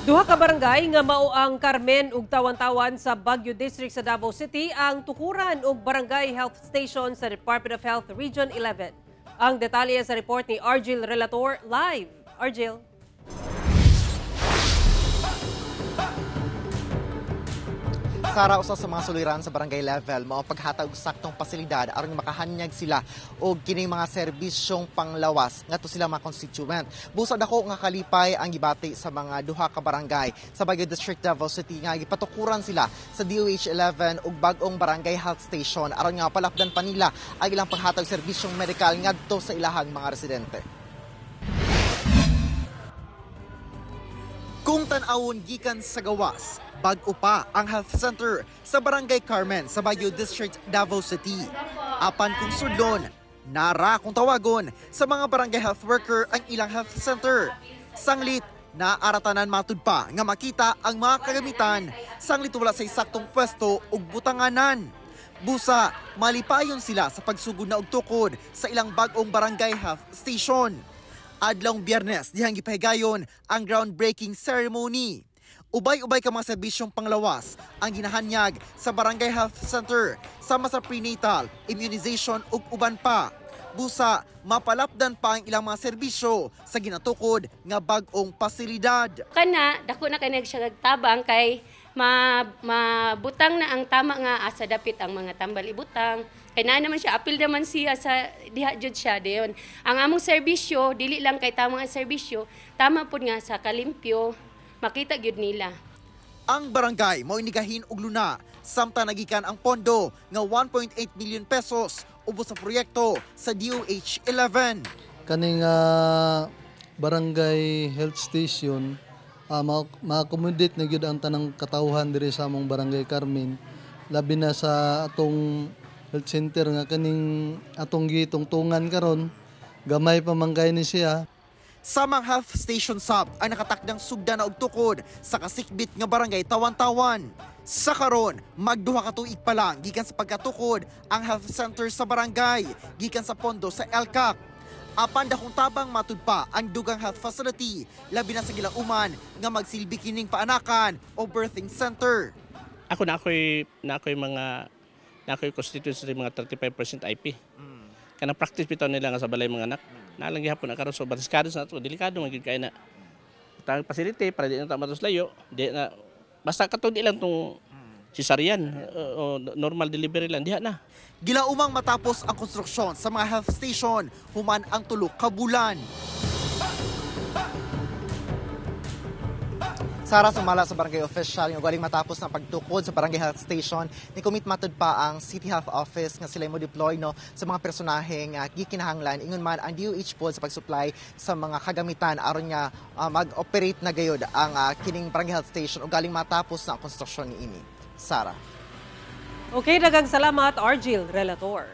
Duha ka barangay nga mao ang Carmen ug Tawan-Tawan sa Baguio District sa Davao City ang tukuran og Barangay Health Station sa Department of Health Region 11. Ang detalye sa report ni Argil Relator live. Argil. Sara, usa sa mga suliran sa barangay level mao paghatag og saktong pasilidad aron makahanyag sila og kining mga serbisyong panglawas ngadto sila mga constituent. Busa dako nga kalipay ang gibati sa mga duha ka barangay sa Baguio District, Davao City nga gipatukuran sila sa DOH 11 og bag-ong barangay health station aron nga palapdan pa nila ang ilang paghatag serbisyong medikal ngadto sa ilahang mga residente. Kung tan-awon gikan sa gawas, bag-o pa ang health center sa Barangay Carmen sa Baguio District, Davao City. Apan kung sudlon, nara kung tawagon sa mga barangay health worker ang ilang health center. Sanglit, naaratanan matud pa nga makita ang mga kagamitan, sanglit wala sa saktong pwesto ug butanganan. Busa, malipayon sila sa pagsugod na og tukod sa ilang bag-ong barangay health station. Adlawng Biyernes, dihang gipahigayon ang groundbreaking ceremony. Ubay-ubay ka mga serbisyong panglawas ang ginahanyag sa Barangay Health Center sama sa prenatal, immunization ug uban pa. Busa, mapalapdan pa ang ilang mga serbisyo sa ginatukod nga bag-ong pasilidad. Kana, dako na kay siya tabang kay mabutang na ang tama nga asa dapit ang mga tambal ibutang. Kay naa naman siya, apil naman siya sa diha jud siya dayon. Ang among serbisyo dili lang kay tama ang serbisyo, tama pud nga sa kalimpyo, makita gyud nila. Ang barangay mao inigahin og luna samtang nagikan ang pondo nga 1.8 million pesos ubos sa proyekto sa DOH 11. Kaning barangay health station, ma-accommodate na gyud ang tanang katawhan diri sa among Barangay Carmen, labi na sa atong health center nga kaning atong gitungtungan karon, gamay pa man kay ni siya. Samang health station sub ang nakatakdang sugdan na og tukod sa kasikbit nga Barangay Tawan-Tawan. Sa karon, magduha ka tuig pa lang gikan sa pagkatukod ang health center sa barangay gikan sa pondo sa LCAC. Apan dakong tabang matud pa ang dugang health facility, labi na sa gilauman nga magsilbi kining paanakan o birthing center. Ako na ako'y na ako'y mga na ako'y constituency mga 35% IP. Kanang practice bitaw nila nga sa balay mga anak. Nalang gihapon na karon, so bariskado sa ato, delikado man gyud kay na. Tang facility para di na ta matos layo, di na basta katong di lang tong cesarean o normal delivery lang diha na. Gilaumang matapos ang konstruksyon sa mga health station human ang 3 ka bulan. Sara, sumala sa barangay official yung galing matapos ang pagtukod sa barangay health station, ni commit matud pa ang City Health Office nga sila mo deploy no sa mga personahe nga gikinahanglan, ingon man ang DOH pod sa pag-supply sa mga kagamitan aron nga mag-operate na gayod ang kining barangay health station ug galing matapos na ang konstruksyon niini. Sara. Okay, daghang salamat, Argil Relator.